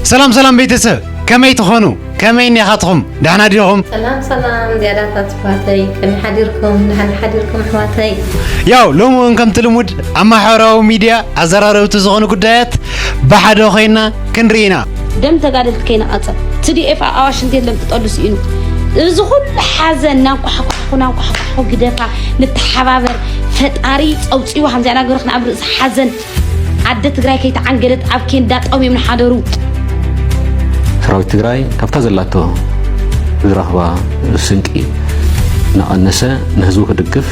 ሰላም ሰላም ቤተሰብ፣ ከመይ ትኾኑ? ከመይ እኒኻትኹም? ደሕና ዲኹም? ሰላም ሰላም ዝያዳታት ኣሕዋተይ፣ ከመይ ሓዲርኩም? ደሓን ሓዲርኩም ኣሕዋተይ? ያው ሎሚ እውን ከምቲ ልሙድ ኣብ ማሕበራዊ ሚድያ ኣዘራረብቲ ዝኾኑ ጉዳያት ብሓደ ኮይና ክንርኢ ኢና። ደም ተጋደልቲ ከይነቓፀል፣ ትዲኤፍ ኣብ ኣዋሽ እንተ የለን ክጠሉ ስኢኑ፣ እዚ ኩሉ ሓዘን ናንኳሕኳሕኩ ናንኳሕኳሕኩ ግደፋ፣ ንተሓባበር፣ ፈጣሪ ፀውፂዎ ከምዚኣ ናገርኽና ኣብ ርእሲ ሓዘን ኣደ ትግራይ ከይተዓንገደት ኣብ ኬንዳ ጠምዮም ንሓደሩ። ሰራዊት ትግራይ ካብታ ዘላቶ ዝረኽባ ስንቂ እናቐነሰ ንህዝቡ ክድግፍ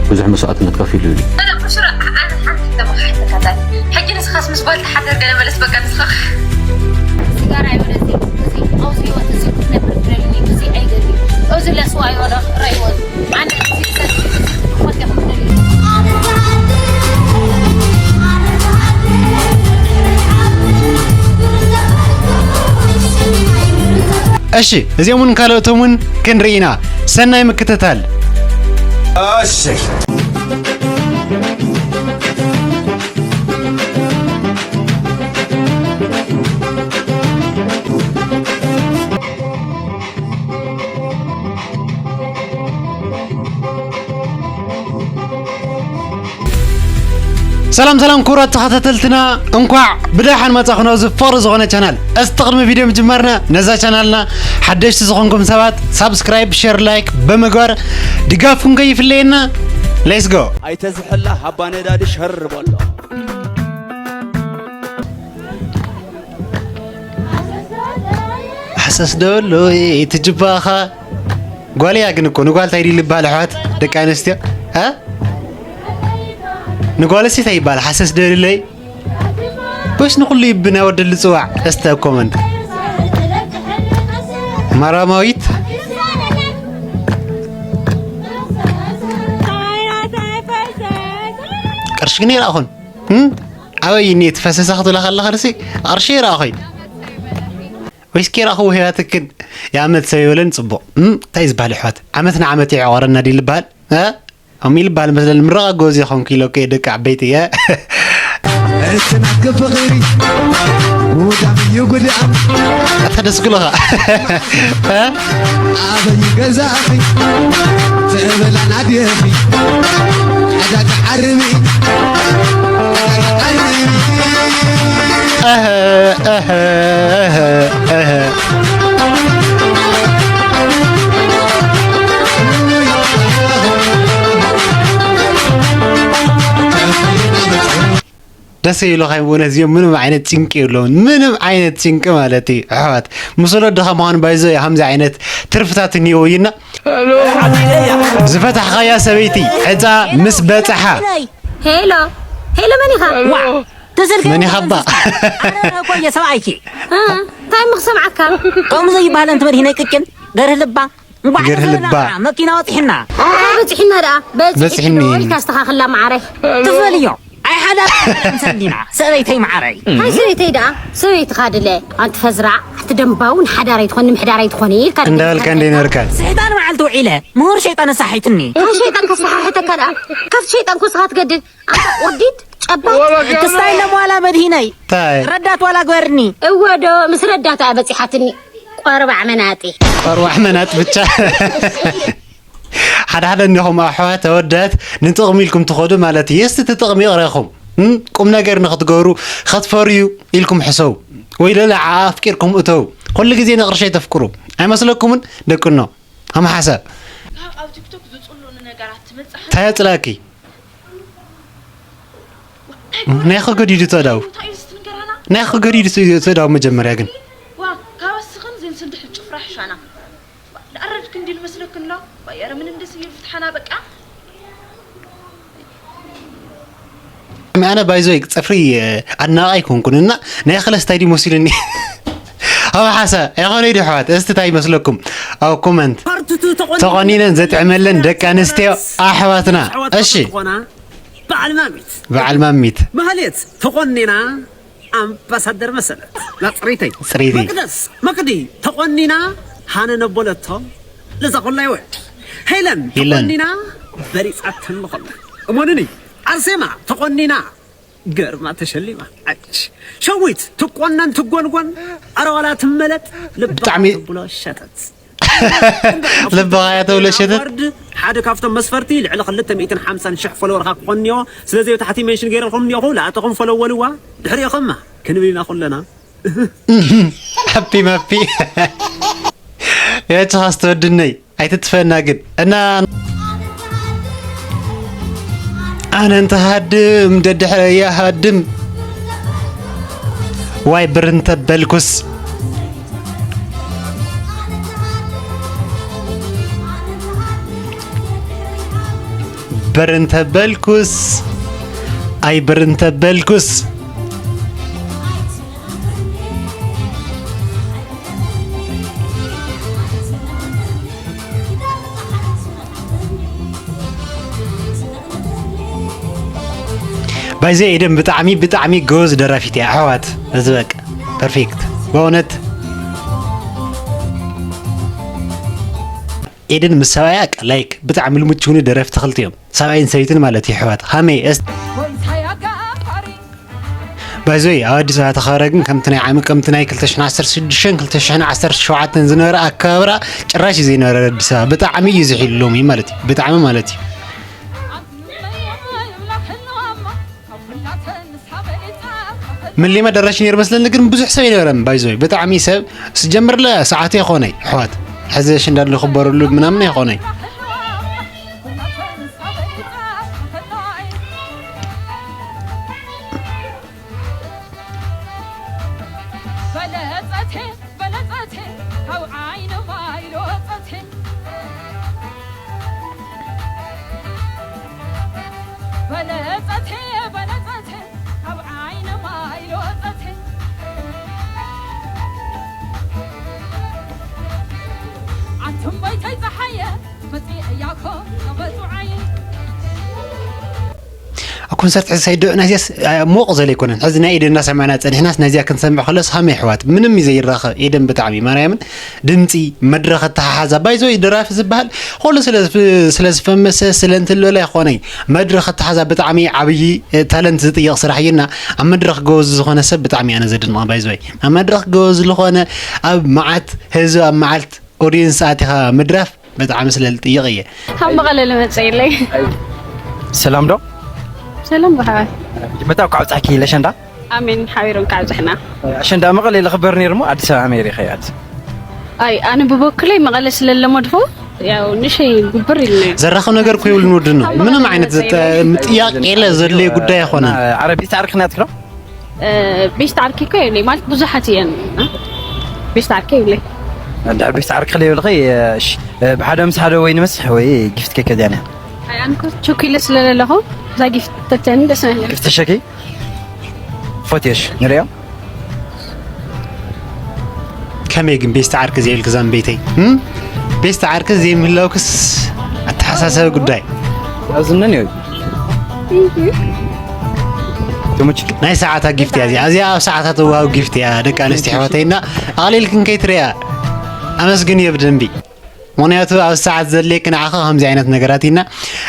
ብዙሕ መስዋእትነት ከፊሉ እዩ። ሕጂ ንስኻስ ምስ ጓል ትሓደር ገለ መለስ በቃ ንስኻ። ሲጋራ ይወደዚ እዚ ኣብዚ ህይወት እዚ ክትነብር ትደልኒ እዚ ኣይደልዩ እዚ ለስዋ ይወደ ረይወት ኣነ እዚ ሰት ወደኹም ትደልዩ እሺ፣ እዚኦምን ካልኦቶምን ክንርኢ ኢና። ሰናይ ምክትታል። ሰላም ሰላም ክቡራት ተኸታተልትና፣ እንኳዕ ብደሓን መጻኹም ናብዚ ፍቕሪ ዝኾነ ቻናል። እስቲ ቅድሚ ቪድዮ ምጅማርና ነዛ ቻናልና ሓደሽቲ ዝኾንኩም ሰባት ሳብስክራይብ፣ ሼር፣ ላይክ ብምግባር ድጋፍኩም ከይፍለየና። Let's go። ኣይተዝሕላ ሃባ ነዳዲ ሸር በሎ። ሓሰስ ደሎ ትጅባኻ ጓል እያ ግን እኮ ንጓል እንታይ ድዩ ዝበሃል ኣሕዋት ደቂ ኣንስትዮ እ ንጓል እስቲ እንታይ ይበሃል ሓሰስ ደልለይ ወይስ ንኹሉ ይብና ወደል ዝፅዋዕ እስተ ኮመንት ማራማዊት ቅርሽ ግን ይረኣኹን ኣበይ እኒኤ ትፈሰሳ ክትብላ ከለኻ ርሲ ቅርሽ ይረኣኹይ ወይስ ኬራ ክውህያትክን የዓመት ሰብ የበለን ጽቡቕ እንታይ ዝበሃል ይሕዋት ዓመት ንዓመት ይዕቆረና ድዩ ዝበሃል ከምኡ ይልበሃል መስለኒ ምረቓ ጎዚ ኾንኩ ኢለ እኮ ደቂ ዓበይቲ እየ እትናገ ፍቕሪ ውዳም እዩ ጉድኣም ኣታ ደስ ክብለኻ ኣበይ ገዛእኺ ትእበላ ናድየኺ ዕዳጋ ዓርቢ ደስ ይብለካ ብእውነት እዚኦም ምንም ዓይነት ጭንቂ የብለውን ምንም ዓይነት ጭንቂ ማለት እዩ ኣሕዋት ምስ ወለድኻ ምዃን ባይዞ እዩ ከምዚ ዓይነት ትርፍታት እኒኦ እዩና ዝፈታሕኻያ ሰበይቲ ዕፃ ምስ በፅሓ ሄሎ ሄሎ መን ኢኻ ዋ ትስልኪ መን ኢኻ እባ ቆየ ሰብኣይኪ እንታይ ምኽሰምዓካ ከምኡ ዘይበሃል እንት መድሂነይ ቅጭን ገርህ ልባ እንኳዕ ገርህ ልባ መኪና ወፅሕና በፅሒና ደኣ በፅሒኒ። ኢልካ ኣስተኻኽላ መዓረይ ትፈልዮ ኣይሓዳ ሰሊና ሰበይተይ መዓረይ ሃይ ሰበይተይ ደኣ ሰበይትኻ ድለ ኣንቲ ፈዝራዕ ኣቲ ደንባው ንሓዳረይ ትኾኒ ምሕዳረይ ትኾኒ ኢልካ እንዳበልካ እንደ ነርካን ሰይጣን መዓልቲ ውዒለ ምሁር ሸይጣን ኣሳሒትኒ ሸይጣን ከሰሓሕተካ ደኣ ካብቲ ሸይጣን ኮስኻ ትገድል ኣንታ ቁርዲድ ጨባጥ ክስታይ ለምዋላ መድሂነይ ታይ ረዳት ዋላ ግበርኒ እወ ዶ ምስ ረዳታ በፂሓትኒ ቆርባዕ መናጢ ቆርባዕ መናጥ ብቻ ሓደ ሓደ እንዲኹም ኣሕዋት ኣወዳት ንጥቕሚ ኢልኩም ትኸዱ ማለት እዩ እስቲ እቲ ጥቕሚ ይቕረኹም ቁም ነገር ንክትገብሩ ከትፈርዩ ኢልኩም ሕሰቡ ወይ ለለ ዓኣ ኣፍቂርኩም እተው ኩሉ ግዜ ንቕርሸይ ተፍቅሩ ኣይመስለኩምን ደቅኖ ኣመሓሳብ ካብ ኣብ ቲክቶክ ዝፅሉኒ ነገራት ትመፅሓ እንታይ ኣፅላኪ ናይ ከገዲዱ ተዳው እንታይ እዩ ዝትንገራና ናይ ከገዲዱ ተዳው መጀመርያ ግን ዋ ካብ ኣስኽን ዘይምስልድሕ ጭፍራ ሕሻና ንኣረድክ እንዲል መስለክን ሎ ባየረ ምንም ደስ ይብል ፍትሓና በቃ ኣነ ባይዞይ ፀፍሪ ኣድናቂ ኣይኮንኩን እና ናይ ክለስ ታይ ድዩ መሲሉኒ ኣብ ሓሳ ኣይኮነ ዶ ኣሕዋት እስቲ ታይ ይመስለኩም ኣብ ኮመንት ተቆኒነን ዘጥዕመለን ደቂ ኣንስትዮ ኣሕዋትና እሺ በዓል ማሚት በዓል ማሚት ማህሌት ተቆኒና ኣምባሳደር መሰለት ናፅሪተይ ፅሪተይ መቅደስ መቅዲ ተቆኒና ሃነ ነቦለቶ ለዛ ኮላይ ወዲ ሄለን ሄለን። ተቆኒና በሪፃተን ንኮላ እሞንኒ ኣርሴማ ተቆኒና ገርማ ተሸሊማ። ዓጭ። ሸዊት ትቆነን ትጎንጎን፣ ኣረ ዋላ ትመለጥ፣ ልብኻ ብጣዕሚ ትብሎ ሸተት። ልብኻ እያ ተብሎ ሸተት። ኣዋርድ ሓደ ካብቶም መስፈርቲ ልዕሊ ክልተ ሚእትን ሓምሳን ሽሕ ፎሎወርካ ክኾን እኒኦ። ስለዚ ኣብ ታሕቲ ሜንሽን ገይረልኩም እኒኦኹ፣ ለኣተኹም ፎሎው በልዋ። ድሕሪኡ ኸማ ክንብል ኢና ኩለና። ሃፒ ማፒ። ያቺ ካስተወድነይ ኣይትጥፈና ግን እና ኣነ እንተሃድም ደድሕረያ ሃድም ዋይ ብር እንተበልኩስ ብር እንተበልኩስ ኣይ ብር እንተበልኩስ ባይዘ ኤደን ብጣዕሚ ብጣዕሚ ጎበዝ ደራፊት እያ ኣሕዋት። እዚ በቃ ፐርፌክት በእውነት። ኤደን ምስ ሰብኣያ ላይክ ብጣዕሚ ልሙድ ትሁኑ ደረፍቲ ክልቲኦም ሰብኣይን ሰበይትን ማለት እዩ ኣሕዋት። ሃመይ እስ ባይዘይ ኣብ ኣዲስ ኣበባ ተኸረ ግን ከምቲ ናይ ዓሚ ከምቲ ናይ ክልተ ሽሕን ዓሰርተ ሽዱሽተን ክልተ ሽሕን ዓሰርተ ሸውዓተን ዝነበረ ኣከባብራ ጭራሽ እዩ ዘይነበረ ኣዲስ ኣበባ ብጣዕሚ እዩ ዝሒሉ ሎሚ ማለት እዩ ብጣዕሚ ማለት እዩ። ምሊመ ደራሽ ነይሩ መስለኒ ግን ብዙሕ ሰብ ይነበረን ባይዞይ ብጣዕሚ ሰብ ስጀምርለ ሰዓት ይኾነይ ኣሕዋት ሕዚ ኣሸንዳ ድለ ክበረሉ ምናምን ኣይኾነይ። ኣብ ኮንሰርት ሕዚ ሳይድዑ ናዚያስ ሞቕ ዘለ ኣይኮነን። ሕዚ ናይ ኤደን እናሰማዕና ጸኒሕናስ ናዚያ ክንሰምዕ ከለስ ሃመ ኣሕዋት ምንም እዩ ዘይራኸብ። ኤደን ብጣዕሚ ማርያምን ድምጺ መድረኽ ኣተሓሓዛ ባይዞ ደራፊ ዝበሃል ሆሎ ስለ ዝፈመሰ ስለ እንትልበለ ይኾነይ መድረኽ ኣተሓዛ ብጣዕሚ ዓብዪ ታለንት ዝጥይቕ ስራሕ እዩና ኣብ መድረኽ ጎበዝ ዝኾነ ሰብ ብጣዕሚ ኣነ ዘድንቐ ባይዞይ ኣብ መድረኽ ጎበዝ ዝኾነ ኣብ መዓት ህዝቢ ኣብ መዓልት ኦድየንስ ኣቲኻ ምድራፍ ብጣዕሚ ስለ ዝጥይቕ እየ። ካብ መቐለ ልመጽእ ኢለይ። ሰላም ዶ? ሰላም ብሓባር። መጀመርታ እኳ ኣብጻሕኪ ለሸንዳ። ኣሜን፣ ሓቢሮም ካብ ኣብጽሕና። ኣሸንዳ መቐለ ኢለ ክበር ነይሩ እሞ ኣዲስ ኣበባ ከመይ ርኢኸዮ? ኣዲስ ኣይ ኣነ ብበኩለይ መቐለ ስለ ለመድኹ ያው ንሸይ ጉብር ኢልና። ዘራኽብ ነገር እኮ የብሉን ወድኖ። ምንም ዓይነት ምጥያቕ የለ ዘድለየ ጉዳይ ኣይኮነን። ኣረ ቤት ዓርክናትክ ዶ? ቤስት ዓርኪ እኮ የብለይ ማለት ብዙሓት እየን። ቤስት ዓርኪ የብለይ። እንድሕር ቤስት ዓርኪ ከለየብልኺ እሺ፣ ብሓደ ምስ ሓደ ወይ ንመስሕ ወይ ጊፍት ኬክ እዚኣ እያ። ኣይ ኣነ እኮ ቸኩለ ስለ ዘለኹ እዛ ጊፍት ተተኒ ደስ ይብለኒ። ጊፍት ሸኪ ፎቶሽ ንሪኦ። ከመይ ግን ቤስት ዓርኪ ዘይብልኪ ዛምበይተይ? እም? ቤስት ዓርኪ ዘይምህላውክስ ኣተሓሳሰቢ ጉዳይ። ኣብዝነን እዩ። ትሙች ናይ ሰዓታ ጊፍት እያ እዚኣ። እዚኣ ኣብ ሰዓታ ትወሃብ ጊፍት እያ ደቂ ኣንስትዮ ኣሕዋተይና። ኣቕሊልክን ከይትርእያ ኣመስግንዮ ብደንቢ። ምኽንያቱ ኣብ ሰዓት ዘድልየኪ ንዓኺ ከምዚ ዓይነት ነገራት ኢና።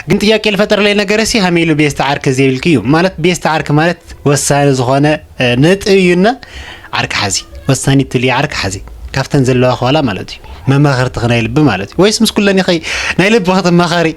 ግን ጥያቄ ልፈጠረለይ ነገር ሲ ሃመይ ኢሉ ቤስት ዓርኪ ዘይብልኪ እዩ። ማለት ቤስት ዓርኪ ማለት ወሳኒ ዝኾነ ነጥቢ እዩና ዓርኪ ሓዚ ወሳኒት ትልዩ ዓርኪ ሓዚ ካብተን ዘለዋ ኸዋላ ማለት እዩ መማኸርትኺ ናይ ልቢ ማለት እዩ ወይስ ምስ ኩለን ኢኺ ናይ ልቢ ክትማኸሪ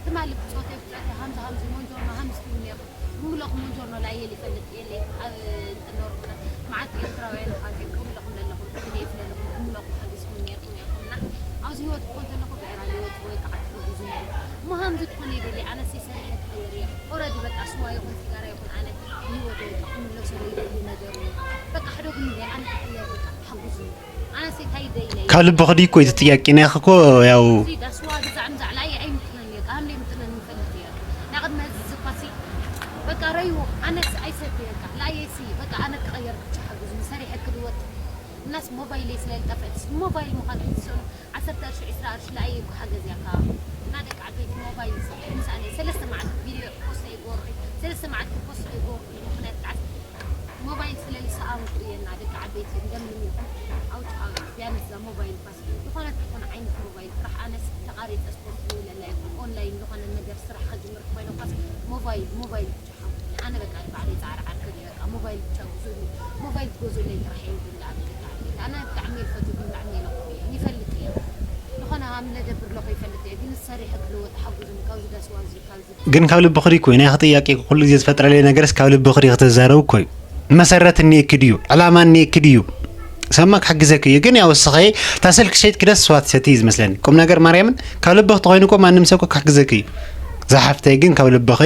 ትማሊ ብጾተይ ብጾተይ ሃምዚ ሃምዚ ሞንጆርኖ ሃምዚ ትብል ነይርኩም። ምብለኹም ሞንጆርኖ ላየል ይፈልጥ የለይ። ኣብ እንትን ነበርኩ መዓት ኤርትራውያን ኣሕዋተይ ከምብለኹም ዘለኹም ትግደፍ ዘለኹም ብምለኹም ሓጊዝኩም ነይርኩም ኢኹም እና ኣብዚ ህይወት ክኾን ተለኹ ብዕራን ይወጽ ወይ ከዓ ትሕግዙ ነይሩ። እሞ ሃምዚ ትኾነ ይደሊ ኣነስ ሰሪሐ ክቕየር እየ። ኦረዲ በቃ ስዋ ይኹን ሲጋራ ይኹን ኣነ ንህይወት ወይ ከዓ ክምለሰሉ ይደሊ ነገሩ በቃ ሕደጉኒ ኣነ ክቕየር በቃ ሓግዙ። ካብ ልቢ ክዲ እኮ እዩ ትጥያቂ ናይ እኮ ያው ዳስዋ ግዛዕ ምዛዕ ላየ ኣይምጥነን እየ ቃም ለይ ምጥነን ይፈልጥ እየ ናይ ቅድሚ ህዚ ዝኳሲ በቃ ረዩ ኣነስ ኣይሰት እየ ቃ ላየ ሲ በቃ ኣነ ክቐየር ብቻ ሓግዙ ምሰሪ ሕክድ ወጥ እናስ ሞባይል ስለ ልጠፍዕት ሞባይል ምዃን ሕዝሰሉ ዓሰርተ ቅርሺ ዕስራ ቅርሺ ላየ እኮ ሓገዝ እያ ካ እና ደቂ ዓበይቲ ሞባይል ይስራሕ። ምሳሌ ሰለስተ መዓልቲ ቪድዮ ፖስት ኣይገብርኩ፣ ሰለስተ መዓልቲ ፖስት ኣይገብርኩ። ምኽንያት ከዓ ሞባይል ስለ ዝሰኣንኩ እየ። እና ደቂ ዓበይቲ እንደምንም ኢኹም ኣውጭ ቢያንስ እዛ ሞባይል ኳስ ዝኾነት ትኾን ዓይነት ሞባይል ጥራሕ ኣነስ ተቓሪፀ ስፖርት ዝውለላ ይኹን ኦንላይን ዝኾነ ነገር ስራሕ ከጅምር ኮይነ ኳስ ሞባይል ሞባይል ብቻ ሓውኒ። ኣነ በቃ ንባዕለይ ፃዕሪ ዓርከ እየ። በቃ ሞባይል ብቻ ግዙኒ፣ ሞባይል ትገዙለይ ጥራሕ እየ ዝብል። ኣነ ደቂ ዓበይቲ ኣነ ብጣዕሚ እየ ዝፈትወኩም፣ ብጣዕሚ እየ ለኹም እየ ይፈልጥ እየ። ዝኾነ ሃም ለደብር ለኹ ይፈልጥ እየ፣ ግን ሰሪሐ ክልወጥ ሓጉዝኒ ካብዚ ዳስዋ እዚ ካብዚ ግን ካብ ልብኺ ድዩ እኮ እዩ ናይኺ ጥያቄ ኩሉ ግዜ ዝፈጥረለይ ነገርስ ካብ ልብኺ ድዩ ክትዛረብ እኮ እዩ። መሰረት እኒኤኪ ድዩ? ዕላማ እኒኤኪ ድዩ? ሰማ ክሕግዘኪ እዩ። ግን ያው እስኺ እታ ስልኪ ሸይጥኪ ደስ ስዋ ትሰቲ እዩ ዝመስለኒ። ቁም ነገር ማርያምን ካብ ልብኺ ተኾይኑ እኮ ማንም ሰብ እኮ ክሕግዘኪ እዩ። ዝሓፍተይ ግን ካብ ልብኺ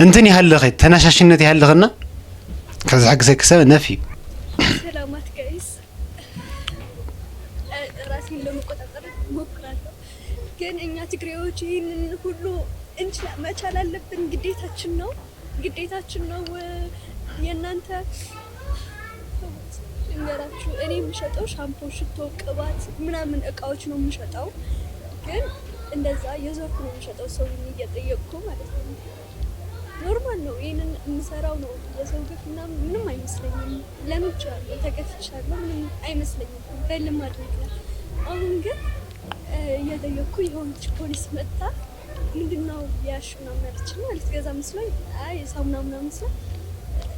እንትን ይሃልኺ፣ ተነሻሽነት ይሃልኽና ካብ ዝሕግዘኪ ሰብ ነፍ እዩ። ሰላማት ጋይስ፣ ራሴን ለመቆጣጠር እሞክራለሁ። ግን እኛ ትግሬዎች ይህንን ሁሉ እንችላ መቻል አለብን። ግዴታችን ነው፣ ግዴታችን ነው። የእናንተ ልንገራችሁ፣ እኔ የምሸጠው ሻምፖ፣ ሽቶ፣ ቅባት ምናምን እቃዎች ነው የምሸጠው። ግን እንደዛ የዞርኩ ነው የምሸጠው፣ ሰው እየጠየቅኩ ማለት ነው። ኖርማል ነው። ይህንን የምሰራው ነው። የሰው ግፍ ምናምን ምንም አይመስለኝም። ለምጃለሁ፣ ተገፍቻለሁ፣ ምንም አይመስለኝም በልማድ ምክንያት። አሁን ግን እየጠየቅኩ የሆነች ፖሊስ መጥታ ምንድነው ያልሽው ምናምን አለችኝ። ልትገዛ መስሎኝ አይ ሳሙና ምናምን ስላት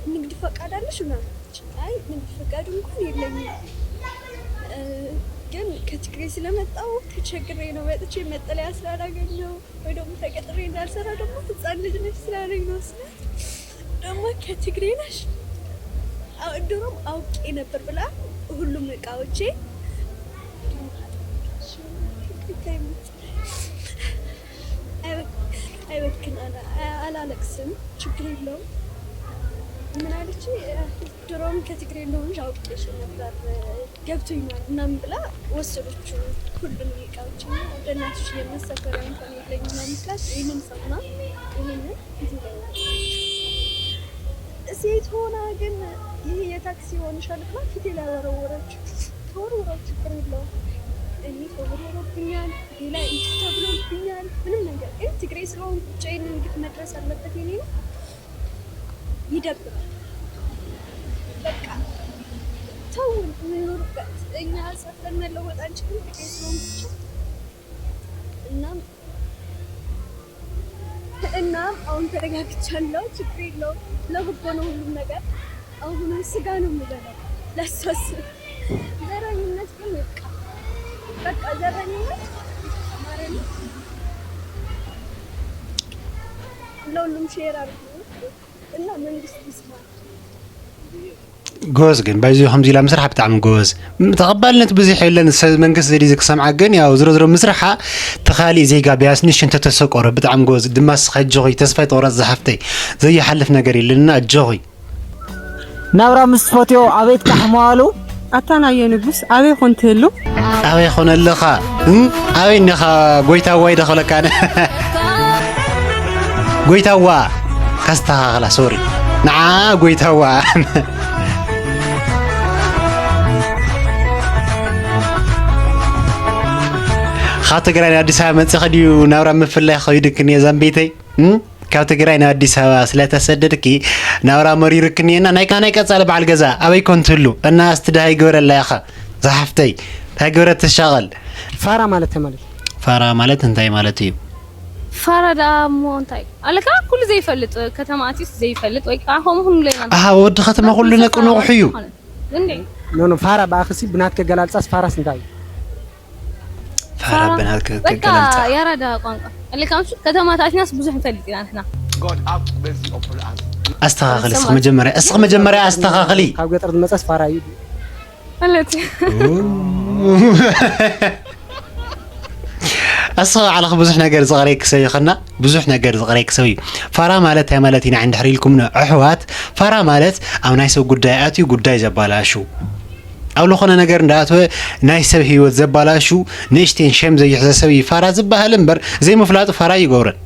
ንግድ ፈቃድ አለሽ ምናምን አለች። አይ ንግድ ፈቃድ እንኳን የለኝም፣ ግን ከትግሬ ስለመጣሁ ተቸግሬ ነው መጥቼ መጠለያ ስላላገኘሁ ወይ ደግሞ ተቀጥሬ እንዳልሰራ ደግሞ ህፃን ልጅ ነሽ ስላለኝ ነው ስላት ደግሞ ከትግሬ ነሽ ድሮም አውቄ ነበር ብላ ሁሉም እቃዎቼ አይበክን አላለቅስም፣ ችግር የለውም። ምን አለች? ድሮም ከትግሬ እንደሆንሽ አውቄሽ ነበር፣ ገብቶኛል ምናምን ብላ ወሰደችው ሁሉም እቃዎች። በእናትሽ የመሰፈሪያ እንኳን የለኝም ምናምን ስላት ይህንን ሳሙና ይህንን ፊቴ ላይ ሴት ሆና ግን ይሄ የታክሲ ይሆንሻል ብላ ፊቴ ላይ ወረወረችው። ተወርውረው ችግር የለውም። እኔ ተወርውሮብኛል፣ ፊቴ ላይ እንትን ተብሎብኛል፣ ምንም ነገር ግን ትግሬ ስለሆንኩ ብቻዬን ግፍ መድረስ አለበት የኔ ነው። ይደብራል። በቃ ተውን፣ እንኑርበት። እኛ ሰርተን መለወጥ አንችልም ትግሬ ስለሆንኩ ብቻ። እናም እናም አሁን ተረጋግቻለሁ። ችግር የለውም፣ ለበጎ ነው ሁሉም ነገር። አሁን ስጋ ነው የምበላው ለእሷ ስል። ዘረኝነት ግን ይብቃ፣ በቃ ዘረኝነት። ማርያምን ለሁሉም ሼር አድርጉ እና መንግስት ይስማ። ጎበዝ ግን ባይዞ ከምዚ ኢላ ምስራሕ ብጣዕሚ ጎበዝ። ተቐባልነት ብዙሕ የለን ሰብ መንግስቲ ዘዲ ክሰምዓ ግን ያው ዝሮ ዝሮ ምስርሓ ተኻሊ ዜጋ ቢያስ ንሽ እንተተሰቆረ ብጣዕሚ ጎበዝ ድማ ስኻ ጆኺ ተስፋ ይተቆረጽ ዝሓፍተይ ዘይሓልፍ ነገር የለና ጆኺ። ናብራ ምስ ትፈትዮ ኣበይ ትቃሕ መዋሉ? ኣታ ናየ ንጉስ ኣበይ ኮን ትህሉ? ኣበይ ኾነልኻ ኣበይ እኒኻ ጎይታ ዋይ ደኸለካ ጎይታዋ ካስተኻኽላ ሶሪ ንዓ ጎይታዋ ካብ ትግራይ ንኣዲስ ኣበባ መፅኻ ድዩ ናብራ ምፍላይ ከይድክን እየ ዛምቤተይ ካብ ትግራይ ናብ ኣዲስ ኣበባ ስለተሰደድኪ ናብራ መሪርክኒ እና ናይ ናይ ቀፃሊ በዓል ገዛ ኣበይ ኮን ትህሉ እና እስቲ ድሃይ ግበረላ ኢኻ ዝሓፍተይ እንታይ ግበረት ትሻቐል ፋራ ማለት እንታይ ማለት ፋራ ማለት እንታይ ማለት እዩ ፋራ ደኣ እሞ እንታይ ኣለካ ኩሉ ዘይፈልጥ ከተማ ኣትዩስ ዘይፈልጥ ወይ ከዓ ከምኡ ክንብሎ ኢና ኣሃ ወዲ ከተማ ኩሉ ነቅነቑሑ እዩ እንዴ ኖ ኖ ፋራ ብኣኽሲ ብናትከ ገላልጻስ ፋራስ እንታይ እዩ ፋራ ብናትከ በቃ ከገላልጻ ያራዳ ቋንቋ ኣለካ ምሽ ከተማ ታትናስ ብዙሕ ንፈልጥ ኢና ንሕና ኣስተኻኽሊ እስኺ መጀመርያ እስኺ መጀመርያ ኣስተኻኽሊ ካብ ገጠር ዝመጸስ ፋራ እዩ ማለት ኣስኻ ባዕልኺ ብዙሕ ነገር ዝቐረይኪ ሰብ ኢኽና። ብዙሕ ነገር ዝቐረይኪ ሰብ እዩ። ፋራ ማለት እንታይ ማለት ኢና እንድሕር ኢልኩምኒ ኣሕዋት፣ ፋራ ማለት ኣብ ናይ ሰብ ጉዳይ ኣትዩ ጉዳይ ዘባላሹ፣ ኣብ ዝኾነ ነገር እንዳኣተወ ናይ ሰብ ህይወት ዘባላሹ ንእሽተይን ሸም ዘይሕዞ ሰብ እዩ ፋራ ዝበሃል እምበር ዘይምፍላጡ ፋራ ኣይገብሮን።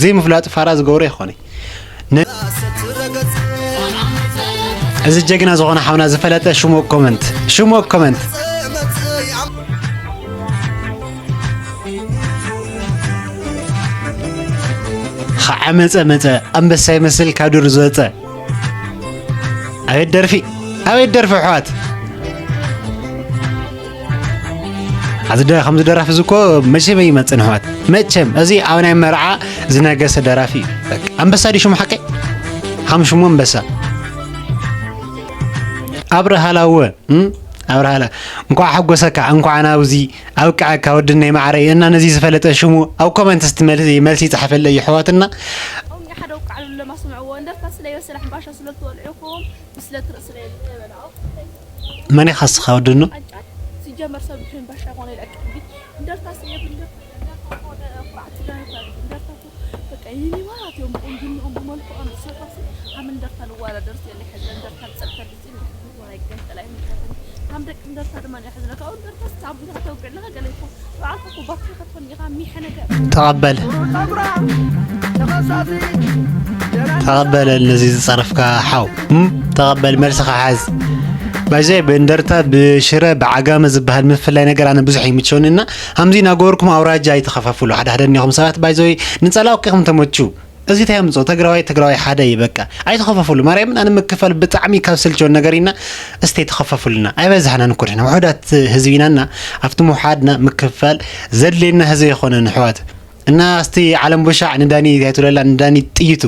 ዘይምፍላጡ ፋራ ዝገብሮ ኣይኾነይ። እዚ ጀግና ዝኾነ ሓውና ዝፈለጠ ሽሙ ኮመንት ሽሙ ኮመንት ከዓመጸ መጸ ኣንበሳ ይመስል ካብ ዱር ዝወጸ። ኣቤት ደርፊ! ኣቤት ደርፊ ኣሕዋት! ኣዚ ደ-፣ ከምዚ ደራፊ እዚ እኮ መቸም ኣይመጽን ኣሕዋት። መቸም እዚ ኣብ ናይ መርዓ ዝነገሰ ደራፊ እዩ። በቃ ኣንበሳ ድዩ ሽሙ ሓቀይ? ከም ሽሙ ኣንበሳ። ኣብርሃ ላወ፣ እም? ኣብርሃ ላ-፣ እንኳዕ ሓጎሰካ፣ እንኳዕ ናብዚ ኣብቅዐካ ወድነይ ማዕረይ። እና ነዚ ዝፈለጠ ሽሙ ኣብ ኮመንት እስቲ መል-፣ መልሲ ይጽሓፈለይ ኣሕዋትና። ኦንጌ ሓደ ወቃዕ ኣሎ ለማስምዕዎ እንደርታ ስለ ይበስለ ሕምባሻ ስለ ትበልዑ ኢኹም ብስለ ትርኢ ስለ የለ በላ። መን ኢኻ እስኻ ወድኖ? ቃጫ ሲጀመር ሰብ ድሕን ባሻ ኮነ ይለቅቅ እንዲ እንደርታ ስለ የብለ እንደርታ ኮነ ኩርዓት ትዳር ይባል እንደርታ እኮ በቃ ይህኒ ማለት እዮም ቁንጅንኦም ብመልክዖም ዝሰርሖ ኣብ እንደርታ ንዋዳደር ስለ ይሕዘ እንደርታ ዝጸብተ ድጽ ይሕዘ ይገንጠላ ይምልከትን ከም ደቂ እንደርታ ድማ ይሕዝነ ካብኡ እንደርታ ስታቡ ከተውግዕ ለኻ ገለ ይኮ ተቐበል። ተቐበለኒ እዚ ዝጸረፍካ ሓው። እም? ተቐበል፣ መልስኻ ሓዝ። ባይዘይ ብእንደርታ፣ ብሽረ፣ ብዓጋመ ዝበሃል ምፍላይ ነገር ኣነ ብዙሕ ይምቸውንና፣ ሃምዚ ናገበርኩም ኣውራጃ ኣይተኸፋፍሉ። ሓደ ሓደ እኒኹም ሰባት ባይዘይ ንጸላውቂኹም ተመቹ። እዚ እንታይ ኣምጾ? ትግራዋይ ትግራዋይ ሓደ እዩ በቃ። ኣይተኸፋፍሉ። ማርያምን ኣነ ምክፋል ብጣዕሚ ካብ ስልቸውን ነገር ኢና። እስቲ ተኸፋፍሉና። ኣይበዛሕናን እኮ ንሕና ውሑዳት ህዝቢ ኢና እና ኣብቲ ምውሓድና ምክፋል ዘድልየና ህዝቢ ኣይኮነን ኣሕዋት። እና እስቲ ዓለም ቡሻዕ ንዳኒ እንታይ ትብለላ ንዳኒ ጥይቱ።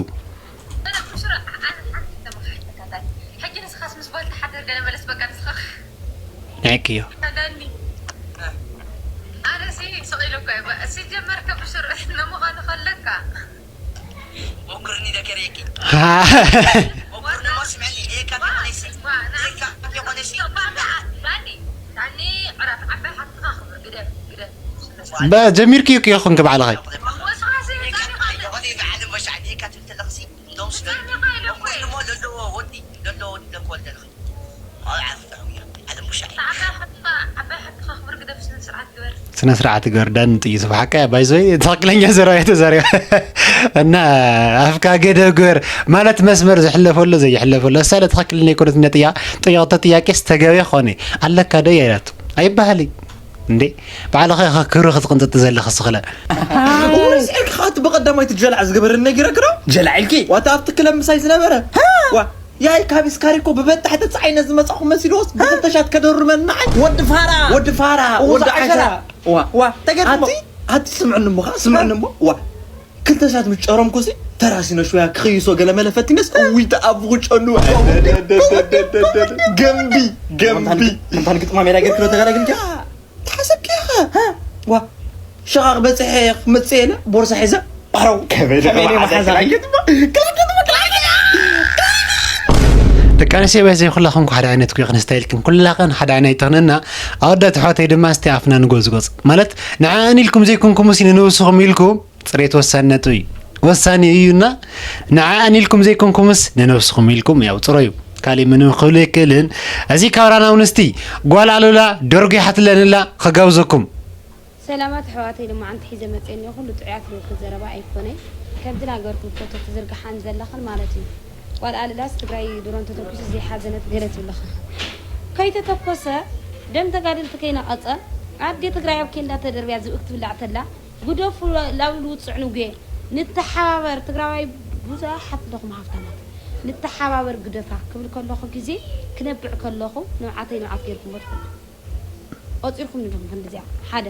ሕጂ ንስኻስ ምስ ባልቲ ሓደር ገለ መለስ በቃ ንስኻ ንዕክዮ። ዳኒ ኣነ ሲ ስቕ ኢለ እኮ እየ ባ- ሲጀመር ከብሽር ንምዃኑ ከለካ ሞክርኒ ደከረየኪ ሞክርኒ ሞ ስምዕኒ እየካ ቴኮነሲ እየካ ቴኮነሲ ዳኒ ዳኒ ዕረፍ ዓባይ ሓትኻ ክብር ግደፍ ግደፍ በ-፣ ጀሚርክዮ ክዮ ኹንክ ባዕልኸይ። ስነ ስርዓት ግበር ዳኒ ጥይቱ ብሓቂ ባይዞይ ትኽክለኛ ዘረባ እየ ተዛሪባ እና ኣፍካ ገደብ ግበር ማለት መስመር ዝሕለፈሉ ዘይሕለፈሉ እሳለ ትኽክለኛ ይኮነት ነጥያ ጥያቕተ ጥያቄ ዝተገበ ኾነ ኣለካ ዶ እያ ኢላቱ ኣይበሃልይ እንዴ ባዕልኻ ኢኻ ክብሪ ክትቕንጥጥ ዘለኻ ስኽለ። እውነት ስዒርካ እቲ ብቐዳማይ እቲ ጀላዕ ዝገበረኒ ነጊረክ ዶ? ጀላዕ ኢልኪ? ዋታ ኣብቲ ክለብ ምሳይ ዝነበረ? ሃ! ዋ፣ ያይ ካብ ስካሪ እኮ ብበጣሕ ተጻዒነ ዝመጻኹ መሲልዎስ ብኽልተ ሻት ከደርመኒ ንዓይ። ወዲ ፋራ! ወዲ ፋራ! እዎ፣ ወዲ ዓሸራ! ዓሸራ! ዋ! ዋ! ተገርሞ! ኣቲ፣ ኣቲ ስምዕኒ እሞ ኸኣ፣ ስምዕኒ እሞ፣ ዋ! ክልተ ሻት ምስ ጨረምኩሲ ተራሲነ ሽወያ ክኽይሶ ገለ መለ ፈቲነስ እውይ ተኣብኹ ጨኑ። ገምቢ፣ ገምቢ። ምንታን ግጥማ ሜዳ ገርክሎ ተጋዳግልኪ? ተሓሰብኪ ኢኻ? ሃ? ዋ፣ ሸቓቕ በጺሐ ክመጽእ ኢለ ቦርሳ ሒዘ፣ ኣረው፣ ከመይ ኢለ ከመይ ኢለ መሓዛ? መሓዛ? ደቂ ኣንስትዮ በይ ዘይኩላኽን ሓደ ዓይነት ኩኽን ስታይልክን ኩላኽን ሓደ ዓይነት ትኽንና ኣወዳት ኣሕዋተይ ድማ እስቲ ኣፍና ንጎዝጎዝ ማለት ንዓኣን ኢልኩም ዘይኮንኩምሲ ንነብስኹም ኢልኩም ጽሬት ወሳኒ ነጥቢ እዩ። ወሳኒ እዩና ንዓኣን ኢልኩም ዘይኮንኩምስ ንነብስኹም ኢልኩም ያው ጽረዩ። ካሊእ ምንም ክብል ኣይክእልን። እዚ ካብ ራና ኣውንስቲ ጓል ኣሉላ ደርጉ ይሓትለንላ ክጋብዘኩም። ሰላማት ኣሕዋተይ፣ ሎማዓንቲ ሒዘ መፅእ እኒኦ ኩሉ ጥዑያት ልውክል ዘረባ ኣይኮነይ። ከምቲ ናገርኩም ፎቶ ትዝርግሓን ዘለኽን ማለት እዩ። ጓል ኣልላስ ትግራይ ድሮን ተተኩሱ ዘይሓዘነት ገለ ትብለኻ። ከይተተኮሰ ደም ተጋደልቲ ከይነቐፀ ኣድገ ትግራይ ኣብ ኬንዳ ተደርብያ ዝብእክ ትብላዕ ተላ ግደፉ ላብሉ ውፅዕ ንጉየ ንተሓባበር ትግራዋይ ብዙሓት ኣለኹም ሃፍታማት ንተሓባበር ግደፋ ክብል ከለኹ ግዜ ክነብዕ ከለኹ ንብዓተይ ንብዓት ገይርኩም ወድኩም ቆፂርኩም ንድኹም ክንድዚኣ ሓደ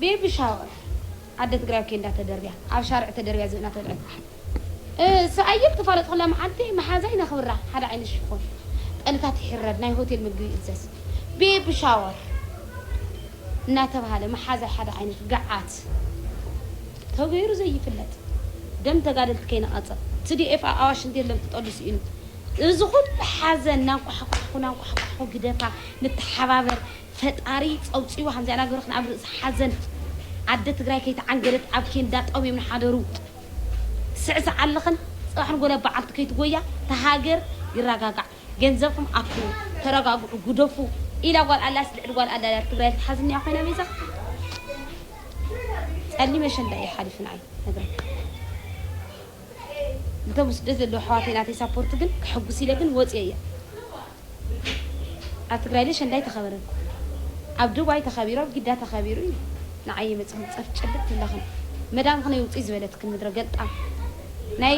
ቤቢ ሻወር ኣደ ትግራይ ኬንዳ ተደርብያ ኣብ ሻርዕ ተደርብያ ዝብና ተልዕል ሰኣየል ተፋለጥኩላ መዓልቲ መሓዛይ ነኽብራ ሓደ ዓይነት ሽፎን ጠልታት ይሕረድ ናይ ሆቴል ምግቢ ይእዘዝ ቤቢ ሻወር እናተባሃለ መሓዛይ ሓደ ዓይነት ገዓት ተገይሩ ዘይፍለጥ ደም ተጋደልቲ ከይነቐፀ ትዲኤፍ ኣብ ኣዋሽ እንዴለም ክጠሉ ስኢኑ እዚ ኩሉ ሓዘን ናንቋሕቋሕኩ ናንቋሕቋሕኩ ግደፋ ንተሓባበር ፈጣሪ ፀውፂዎ ከምዚኣ ናገሩ ክንኣብ ርእሲ ሓዘን ኣደ ትግራይ ከይተዓንገለት ኣብ ኬንዳ ጠውዮም ንሓደሩ ስዕስዕ ኣለኽን ፅባሕ ንጎለ በዓልቲ ከይትጎያ ተሃገር ይረጋጋዕ ገንዘብኩም ኣክቡ ተረጋግዑ ግደፉ ኢላ ጓል ኣላስ ልዕሊ ጓል ኣላ ትግራይ ክትሓዝኒ እያ ኮይና ቤዛ ፀሊም ኣሸንዳ እዩ ሓሊፉ ንዓይ ነግረካ እቶም ስደት ዘለዉ ኣሕዋተይ ናተይ ሳፖርት ግን ክሕጉስ ኢለ ግን ወፅየ እየ ኣብ ትግራይ ለ ሸንዳይ ተኸበረን ኣብ ዱባይ ተኸቢሩ ኣብ ጊዳ ተኸቢሩ እዩ ንዓይ መፅኹም ፀፍ ጭልጥ ትብላኽን መዳም ከነይ ውፅይ ዝበለትክን ምድረ ገልጣም ናይ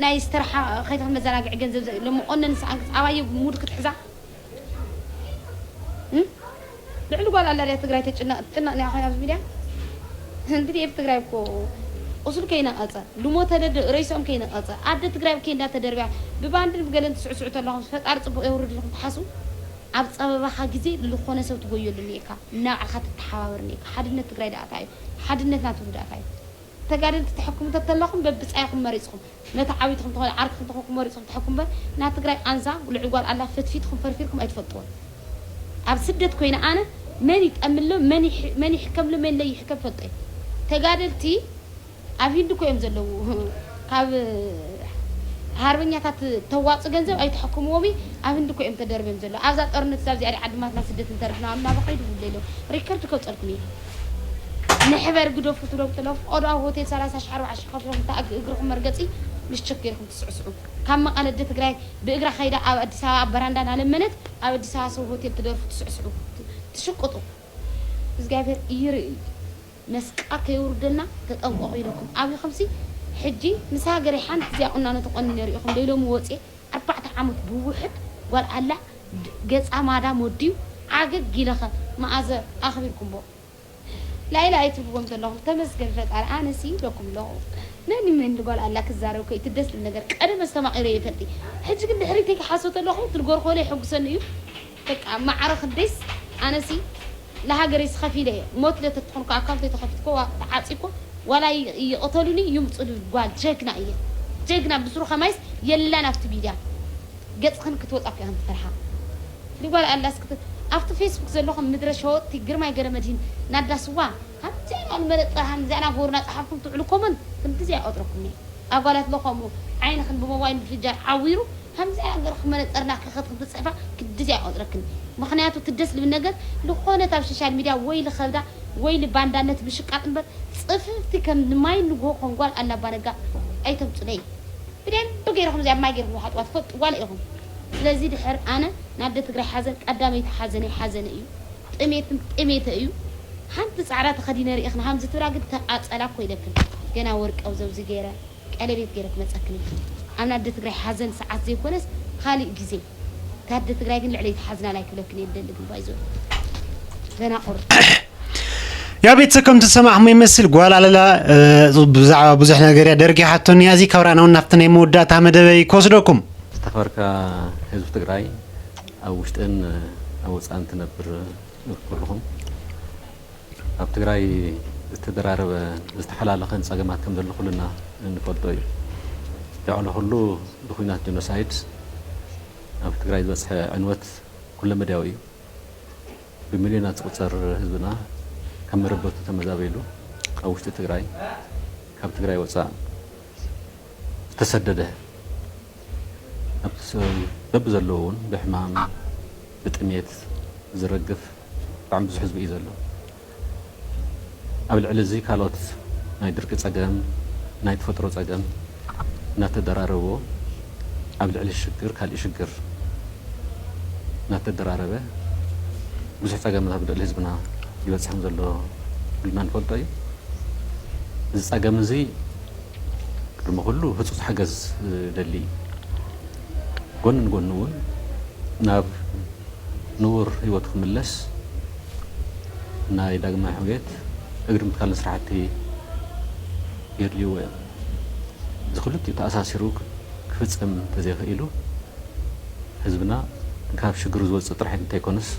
ናይ ዝተረሓ ከይትኽን መዘናግዒ ገንዘብ ዘ- ለመቆነን ሰዓን ክፃባየ ሙድ ክትሕዛ እም? ልዕሊ ጓል ኣላ ድያ ትግራይ ተጭነቕ ትጭነቕ ኒያ ኮይና ኣብዚ ሚድያ እንግዲህ ኤፍ ትግራይ እኮ ቁስሉ ከይነቐፀ ልሞ ተደድ ሬሶም ከይነቐፀ ኣደ ትግራይ ብኬንዳ ተደርብያ ብባንድን ብገለን ትስዕስዑ ተለኹም ፈጣሪ ፅቡቕ የውርድልኩም ትሓስቡ ኣብ ፀበባኻ ግዜ ዝኾነ ሰብ ትጎየሉ እኒኤካ ናባዕኻ ትተሓባበር እኒኤካ ሓድነት ትግራይ ደኣታ እዩ ሓድነትና ትብሉ ደኣታ እዩ ተጋደልቲ ተሐክሙ ተተለኹም በብፃይኹም መሪፅኹም ነቲ ዓብይትኹም ተኾነ ዓርክኹም ተኾንኩም መሪፅኹም ተሐኩም እምበር ናይ ትግራይ ቃንዛ ልዑል ጓል ኣላ ፈትፊትኹም ፈርፊርኩም ኣይትፈልጥዎን ኣብ ስደት ኮይነ ኣነ መን ይጠምሎ መን ይሕ- መን ይሕከምሎ መን ለይሕከም ፈልጦ እዩ ተጋደልቲ ኣብ ሂንዲ እኮ እዮም ዘለዉ ካብ ሃርበኛታት ተዋፅ ገንዘብ ኣይተሐክምዎም እዩ ኣብ ህንዲ እኮ እዮም ተደርብዮም ዘለዉ ኣብዛ ጦርነት እዛ ኣብዚኣ ዓድማትና ስደት እንተርድና ኣብ ናበ ከይዱ ብለ ኢሎም ሪከርድ ከውፀልኩም እዩ ንሕበር ግደፉ ትብሎም ተለዉ ፍቆዶ ኣብ ሆቴል ሰላሳ ሺሕ ኣርባዓ ሺሕ ከፍሎም እንተ እግ- እግርኹም መርገፂ ምሽክ ገይርኩም ትስዕስዑ ካብ መቐለ ኣደ ትግራይ ብእግራ ከይዳ ኣብ ኣዲስ ኣበባ ኣብ በራንዳ እናለመነት ኣብ ኣዲስ ኣበባ ሰብ ሆቴል ትደርፉ ትስዕስዑ ትሽቅጡ እግዚኣብሔር ይርኢ እዩ መስቃ ከየውርደና ተጠንቀቑ ኢለኩም ኣብኹምሲ ሕጂ ምስ ሃገረይ ሓንቲ እዚኣ ቁናኖ ተቆኒነ ሪኢኹም ደይሎሚ ወፅየ ኣርባዕተ ዓመት ብውሕድ ጓል ኣላ ገፃ ማዳም ወድዩ ዓገግ ኢለኸ መኣዘ ኣኽቢርኩምቦ ላይላ ኣይትብዎም ዘለኹም ተመስገን ፈጣሪ ኣነሲ ኢለኩም ኣለኹ መን መን ጓል ኣላ ክዛረብ ከይትደስ ዝብል ነገር ቀደም ኣስተማቒረ ይፈልጢ ሕጂ ግን ድሕሪተይ ክሓሶ ተለኹ ትልጎርኮለ ይሕጉሰኒ እዩ በቃ ማዕረ ክንደይስ ኣነሲ ለሃገረይስ ከፊለ እየ ሞት ለተትኾንኩ ኣካውንተይ ተኸፊትኮ ተዓፂኮ ዋላ ይቕተሉኒ ይምፁ ልብል ጓል ጀግና እየ ጀግና ብስሩ ከማይስ የላን ኣብቲ ሚድያ ገፅኽን ክትወፃ እኮ ኢኽን ትፈርሓ ንጓል ኣላስ ክት ኣብቲ ፌስቡክ ዘለኹም ምድረ ሸወጥቲ ግርማይ ገረመድሂን ናዳ ስዋ ከምዚኣ ኢና ንመረፀ ከምዚኣ ኢና ጎርና ፀሓፍኩም ትውዕሉ ኮመን ክንዲዚኣ ይቆፅረኩም እየ ኣጓላት ለኸምኡ ዓይንኽን ብሞባይል ብፍጃር ዓዊሩ ከምዚኣ ገርክ መነፀርና ክኸትክን ትፅሕፋ ክድዚኣ ይቆፅረክን ምኽንያቱ ትደስ ልብል ነገር ልኾነት ኣብ ሶሻል ሚድያ ወይ ልኸብዳ ወይ ልባንዳነት ምሽቃጥ እምበር ፅፍፍቲ ከም ንማይ ንግሆ ከም ጓል ኣላባ ነጋ ኣይተምፁለይ ብደንብ ገይርኹም እዚኣ ማይ ገይርኩም ውሓጥዋ ትፈልጡ ጓል ኢኹም ስለዚ ድሕር ኣነ ናደ ትግራይ ሓዘን ቀዳመይቲ ሓዘነይ ሓዘነ እዩ ጥሜትን ጥሜተ እዩ ሓንቲ ፃዕዳ ተኸዲነ ርኢኽን ሃምዚ ትብላ ግን ተቃፀላ እኮ ኢለክን ገና ወርቂ ኣብ ዘብዚ ገይረ ቀለቤት ገይረ ክመፀክን እየ ኣብ ናደ ትግራይ ሓዘን ሰዓት ዘይኮነስ ካሊእ ግዜ ታደ ትግራይ ግን ልዕለይቲ ሓዝና ላይ ክብለክን እየ ደሊ ግን ባይዞ ገና ቁርጥ ያ ቤተሰብ ከም ትሰማዕኹም ይመስል ጓል ኣለላ ብዛዕባ ብዙሕ ነገር እያ ደርጊ ሓቶኒ ያዚ ካብራ ነውን ናብቲ ናይ መወዳእታ መደበይ ክወስደኩም ዝተኸበርካ ህዝቢ ትግራይ ኣብ ውሽጥን ኣብ ወፃእን ትነብር ኩልኹም ኣብ ትግራይ ዝተደራረበ ዝተሓላለኸን ፀገማት ከም ዘሎ ኩልና እንፈልጦ እዩ ልዕሊ ኩሉ ብኩናት ጀኖሳይድ ኣብ ትግራይ ዝበፅሐ ዕንወት ኩለመዳያዊ እዩ ብሚልዮናት ዝቑፀር ህዝብና ካብ መረበቱ ተመዛቢሉ ኣብ ውሽጢ ትግራይ ካብ ትግራይ ወፃእ ዝተሰደደ ኣብቲ በብዘለዎ እውን ብሕማም ብጥሜት ዝረግፍ ብጣዕሚ ብዙሕ ህዝቢ እዩ ዘሎ ኣብ ልዕሊ እዚ ካልኦት ናይ ድርቂ ፀገም ናይ ተፈጥሮ ፀገም እናተደራረብዎ ኣብ ልዕሊ ሽግር ካሊእ ሽግር እናተደራረበ ብዙሕ ፀገማት ኣብ ልዕሊ ህዝብና ይበፅሕ ከም ዘሎ ኩልና ንፈልጦ እዩ። እዚ ፀገም እዚ ቅድሚ ኩሉ ህፁፅ ሓገዝ ደሊ እዩ። ጎኒ ንጎኒ እውን ናብ ንቡር ህይወቱ ክምለስ ናይ ዳግማይ ሕውየት እግሪ ምትካልን ስራሕቲ የድልይዎ እዮም። እዚ ክልቲኡ ተኣሳሲሩ ክፍፀም እንተዘይኽኢሉ ህዝብና ካብ ሽግሩ ዝወፅእ ጥራሕ እንተይኮነስ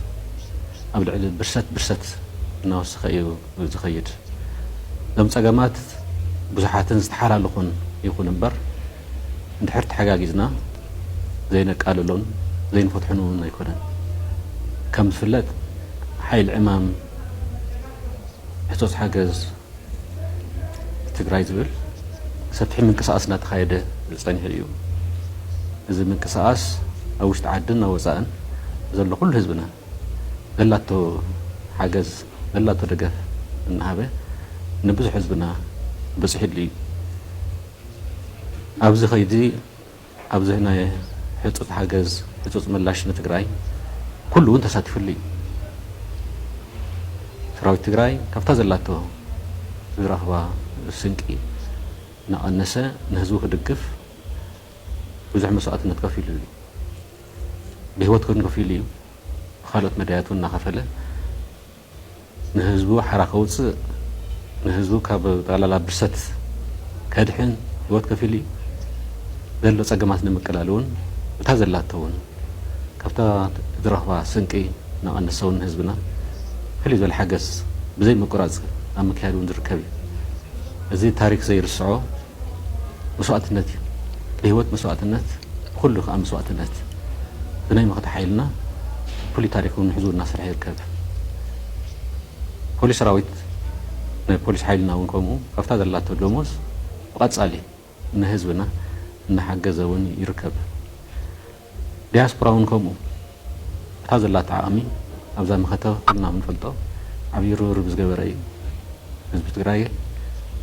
ኣብ ልዕሊ ብርሰት ብርሰት እናወሰኸ እዩ ዝኸይድ። እዞም ፀገማት ብዙሓትን ዝተሓላለኹን ይኹን እምበር እንድሕር ተሓጋጊዝና ዘይነቃልሎን ዘይንፈትሖን እውን ኣይኮነን። ከም ዝፍለጥ ሓይሊ ዕማም ሕፁፅ ሓገዝ ትግራይ ዝብል ሰፊሕ ምንቅስቃስ እናተኻየደ ፀኒሑ እዩ። እዚ ምንቅስቃስ ኣብ ውሽጢ ዓድን ኣብ ወፃእን ዘሎ ኩሉ ህዝብና ዘላቶ ሓገዝ ዘላቶ ደገፍ እናሃበ ንብዙሕ ህዝብና በፂሑሉ እዩ። ኣብዚ ከይዲ ኣብዚ ናይ ሕፁፅ ሓገዝ ሕፁፅ ምላሽ ንትግራይ ኩሉ እውን ተሳቲፉሉ እዩ። ሰራዊት ትግራይ ካብታ ዘላቶ ዝረኽባ ስንቂ እናቐነሰ ንህዝቡ ክድግፍ ብዙሕ መስዋእትነት ከፊሉ እዩ። ብህይወት ከን ከፊሉ እዩ። ብካልኦት መዳያት እውን እናኸፈለ ንህዝቡ ሓራ ከውፅእ፣ ንህዝቡ ካብ ጠቕላላ ብርሰት ከድሕን ህይወት ከፊሉ እዩ። ዘሎ ፀገማት ንምቅላል እውን እታ ዘላቶ እውን ካብታ ዝረኽባ ስንቂ እናቐነሰ እውን ንህዝብና ፍልይ ዝበለ ሓገዝ ብዘይ ምቁራፅ ኣብ ምክያድ እውን ዝርከብ እዩ። እዚ ታሪክ ዘይርስዖ መስዋእትነት እዩ። ብህይወት መስዋእትነት፣ ብኩሉ ከዓ መስዋእትነት ብናይ መኸተ ሓይልና ፍሉይ ታሪክ እውን ሒዙ እናሰርሐ ይርከብ። ፖሊስ ሰራዊት ናይ ፖሊስ ሓይልና እውን ከምኡ ካብታ ዘላቶ ደሞዝ ብቐፃሊ ንህዝብና እናሓገዘ እውን ይርከብ። ዲያስፖራ እውን ከምኡ እታ ዘላታ ዓቕሚ ኣብዛ መኸተ ኩልና ምንፈልጦ ዓብዪ ርብርብ ዝገበረ እዩ። ህዝቢ ትግራይ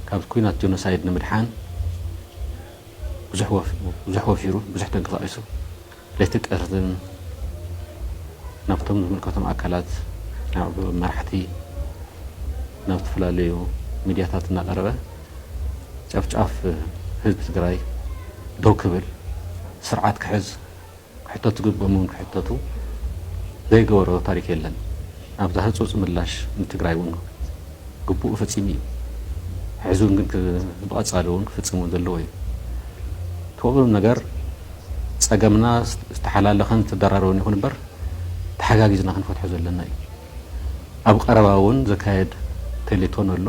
ካብ ኩናት ጀኖሳይድ ንምድሓን ብዙሕ ወፍ- ብዙሕ ወፊሩ፣ ብዙሕ ተንቀሳቒሱ፣ ለይቲ ቀርዝን ናብቶም ዝምልከቶም ኣካላት፣ ናብ መራሕቲ፣ ናብ ዝተፈላለዩ ሚድያታት እናቐረበ ጨፍጫፍ ህዝቢ ትግራይ ደው ክብል፣ ስርዓት ክሕዝ፣ ክሕተቱ ግብኦም እውን ክሕተቱ ዘይገበሮ ታሪክ የለን። ኣብዛ ህፁፅ ምላሽ ንትግራይ እውን ግቡኡ ፈፂሙ እዩ። ሕዚ እውን ግን ክ- ብቐፃሊ እውን ክፍፅም እውን ዘለዎ እዩ። እቲ ወቕሉም ነገር ፀገምና ዝተሓላለኸን ዝተደራረበን ይኹን እምበር ተሓጋጊዝና ክንፈትሖ ዘለና እዩ። ኣብ ቀረባ እውን ዘካየድ ቴሌቶን ኣሎ።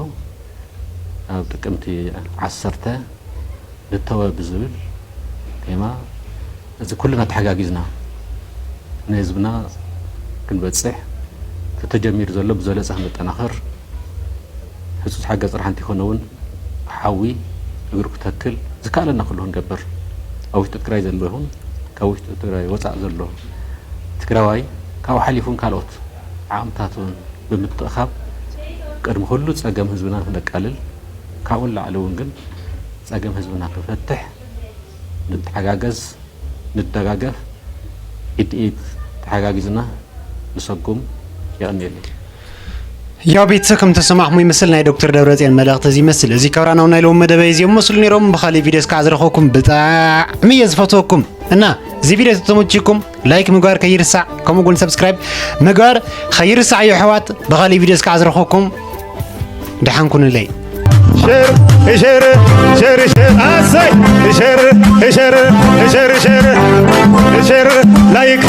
ኣብ ጥቅምቲ ዓሰርተ ንተወ ብዝብል ቴማ እዚ ኩልና ተሓጋጊዝና ንህዝብና ክንበፅሕ እቲ ተጀሚሩ ዘሎ ብዝበለፀ ክንጠናኸር ህፁፅ ሓገዝ ጥራሕ እንተይኮነ እውን ሓዊ እግሩ ክተክል ዝከኣለና ኩሉ ክንገብር ኣብ ውሽጢ ትግራይ ዘሎ ይኹን ካብ ውሽጢ ትግራይ ወፃእ ዘሎ ትግራዋይ ካብኡ ሓሊፉን ካልኦት ዓቕምታት እውን ብምትእኻብ ቅድሚ ኩሉ ፀገም ህዝብና ክነቃልል ካብኡ ንላዕሊ እውን ግን ፀገም ህዝብና ክፈትሕ ንተሓጋገዝ፣ ንደጋገፍ፣ ኢድ ኢድ ተሓጋጊዝና ንሰጉም። የቐንየለይ። ያው ቤተሰብ ከም ተሰማዕኹም ይመስል ናይ ዶክተር ደብረፅዮን መልእኽቲ እዚ ይመስል። እዚ ከብራናው ናይ ሎም መደበይ እዚኦም መስሉ ነይሮም። ብኻሊእ ቪድዮ እስካዕ ዝረኸብኩም ብጣዕሚ እየ ዝፈትወኩም እና እዚ ቪድዮ ተተመችኩም ላይክ ምግባር ከይርሳዕ፣ ከምኡ እውን ሰብስክራይብ ምግባር ከይርሳዕ እዩ ኣሕዋት። ብኻሊእ ቪድዮ እስካዕ ዝረኸብኩም ደሓን ኩኑለይ። ሸር ሸር ሸር ሸር ኣሰይ ሸር ሸር ሸር ሸር ሸር ላይክ